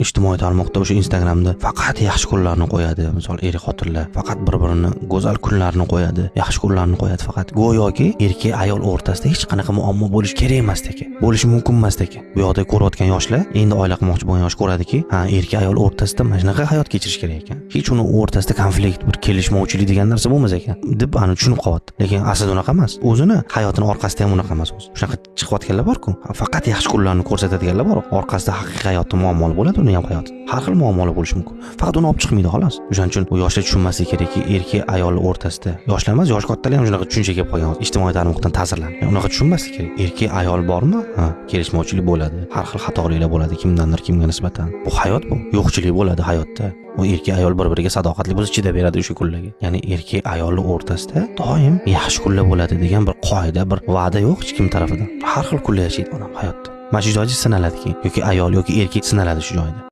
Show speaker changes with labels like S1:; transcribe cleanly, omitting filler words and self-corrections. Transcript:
S1: Ijtimoiy tarmoqda, o'sha Instagramda faqat yaxshi kunlarni qo'yadi. Misol, er xotinlar faqat bir birini go'zal kunlarini qo'yadi, yaxshi kunlarni qo'yadi faqat. Go'yoki erkak ayol o'rtasida hech qanaqa muammo bo'lishi kerak emasdek, bo'lishi mumkin emasdek. Bu yoqda ko'rayotgan yoshlar, endi oila qilmoqchi bo'lgan yosh ko'radiki, ha, erkak ayol o'rtasida mana shunaqa hayot kechirish kerak ekan, hech uni o'rtasida konflikt, bir kelishmovchilik degan narsa bo'lmas ekan, deb ani tushunib qolyapti. Lekin aslida unaqa emas, o'zini hayotini orqasida ham unaqa emas o'zi. Shunaqa chiqayotganlar borku, faqat yaxshi kunlarni ko'rsatadiganlar bor, orqasida haqiqiy hayotda muammolar bo'ladi. Uni ham hayoti har xil muammolar bo'lishi mumkin, faqat uni olib chiqmaydi, xolos. O'shaning uchun u yoshlar tushunmasligi kerakki, erkak ayol o'rtasida, yoshlar emas, yosh kattalar ham shunaqa tushunchaga kelib qolgan ijtimoiy tarmoqdan ta'sirlanib. Yani unaqa tushunmaslik kerak. Erkak ayol bormi, ha, kelishmovchilik bo'ladi, har xil xatoliklar bo'ladi kimdandir kimga nisbatan. Bu hayot, bu yo'qchilik bo'ladi hayotda. U erkak ayol bir biriga sadoqatli bo'lsa, chidab beradi o'sha kunlarga. Ya'ni erkak ayolni o'rtasida doim yaxshi kunlar bo'ladi degan bir qoida, bir va'da yo'q hech kim tarafidan. Har xil kunlar yashaydi odam hayotda. Mana shu joyda sinaladi keyin, yoki ayol, yoki erkak sinaladi shu joyda.